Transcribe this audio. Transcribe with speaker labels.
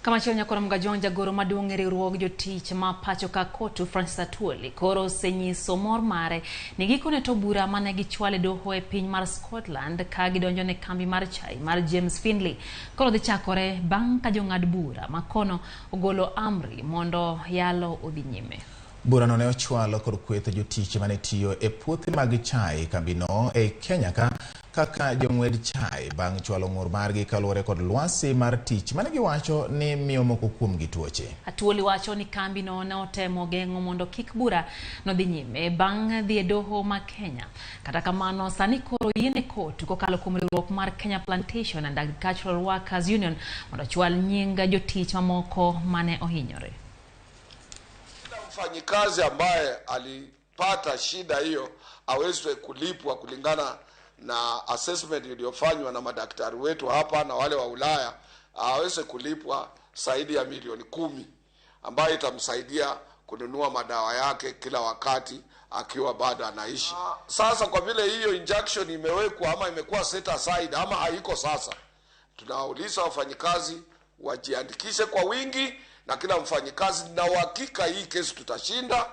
Speaker 1: Kamachielo nyakoro Mgajwang' jagoro maduong' e riwruog jotich ma pacho ka COTU Francis Atwoli koro osenyiso mor mare ni gikone to bura mane gichwalo e doho e piny mar Scotland ka gidonjo ne kambi mar chai mar James Findlay koro dhi chakore bang' ka jong'ad bura makono ogolo amri mondo yalo odhi nyime.
Speaker 2: Burano ne ochwal kod kweth jotich mane tiyo e puothe mag chai kambino e Kenya ka kaka jong'wed chai bang' chwalo ng'ur margi kaluwore kod lwasi mar tich mane giwacho ni miyo moko kuomgi tuoche.
Speaker 1: Atwoli wacho ni kambino ne otemo geng'o mondo kik bura no dhi nyime bang' dhi e doho ma Kenya. Kata kamano sani koro yiene COTU kokalo kuom riwruok mar Kenya Plantation and Agricultural Workers Union mondo ochwal nying jotich mamoko mane ohinyore.
Speaker 3: Kila mfanyikazi ambaye alipata shida hiyo aweze kulipwa kulingana na assessment iliyofanywa na madaktari wetu hapa na wale wa Ulaya, aweze kulipwa zaidi ya milioni 10 ambayo itamsaidia kununua madawa yake kila wakati akiwa bado anaishi. Sasa kwa vile hiyo injunction imewekwa ama imekuwa set aside ama haiko sasa, tunawauliza wafanyikazi wajiandikishe kwa wingi, na kila mfanyikazi, na uhakika hii kesi tutashinda.